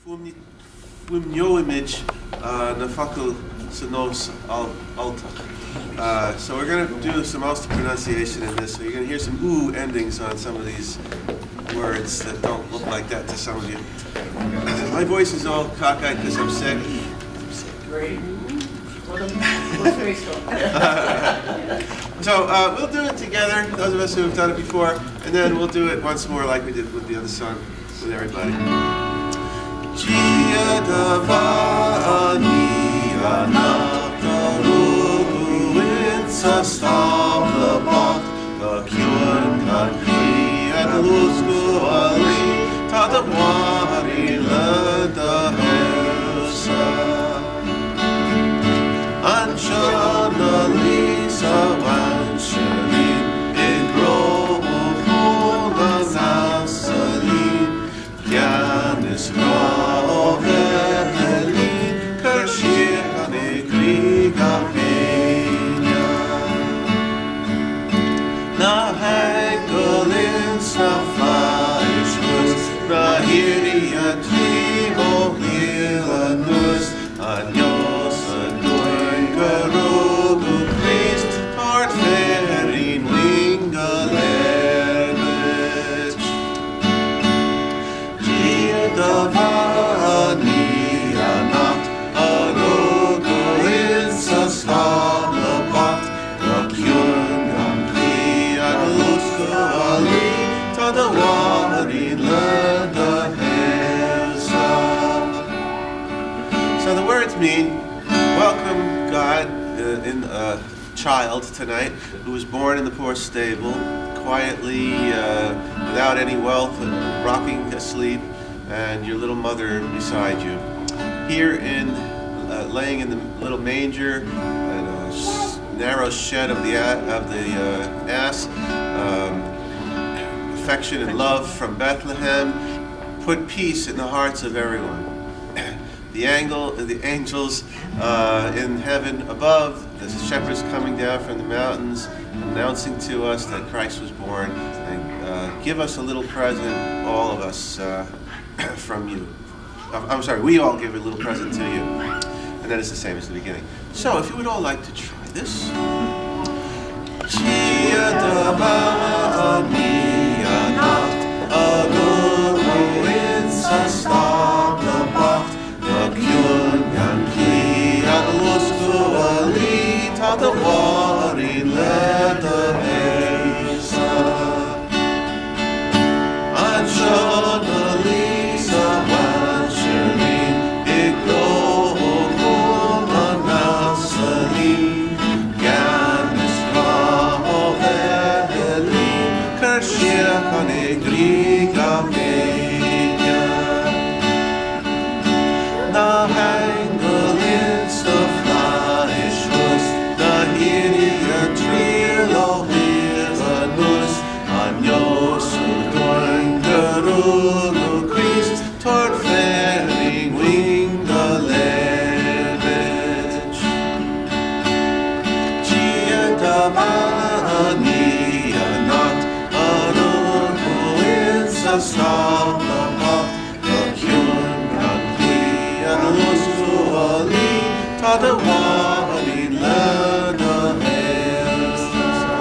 Fuaimneoimid na focail sa nós Ultach. So we're going to do some Ulster pronunciation in this. So you're going to hear some oo endings on some of these words that don't look like that to some of you. My voice is all cockeyed because I'm sick. I'm sick. Great. So uh, we'll do it together, those of us who have done it before, and then we'll do it once more like we did with the other song with everybody. Dia do bheatha ní anocht a rugadh insa stábla bocht go ciúin gan chlaí ag luascadh a luí tá do mháthair le do thoilsa. Anseo 'na luí sa mhainséirín i gcró chúl an asailín, Gean is grá ó Bheithilín, cuir síocháin i gcroí gach éinne. Na haingil ins na flaithis thuas, na haoirí a dtrí ó shíol anuas, Neosadh dúinn gur rugadh Críost, tabhairt féirín uainn go léir duit. Dia do bheatha ní anocht a rugadh insa stábla bocht, go ciúin gan claí ag luascadh a luí, tá do mháithrín le do thoilsa. So the words mean, welcome God uh, in a child tonight who was born in the poor stable, quietly, uh, without any wealth, and rocking asleep, and your little mother beside you. Here in, uh, laying in the little manger, in a narrow shed of the, of the uh, ass, um, affection and love from Bethlehem, put peace in the hearts of everyone. The, angle, the angels uh, in heaven above, the shepherds coming down from the mountains, announcing to us that Christ was born, and uh, give us a little present, all of us, uh, from you. Uh, I'm sorry, we all give a little present to you. And that is the same as the beginning. So if you would all like to try this. Dia do bheatha ní anocht a rugadh insa stábla bocht, go ciúin gan claí ag luascadh a luí, tá do mháithrín le do thoilsa. Anseo 'na luí sa mhainséirín i gcró chúl an asailín, Gean is grá ó Bheithilín, cuir síocháin i gcroí gach éinne. Na haingil ins na flaithis thuas, na haoirí ag triall ó shíol anuas, á neosadh dúinn gur rugadh Críost, tabhairt féirín uainn go léir duit. Dia do bheatha ní anocht a rugadh insa stábla bocht, go ciúin gan claí ag luascadh a luí, tá do mháithrín le do thoilsa.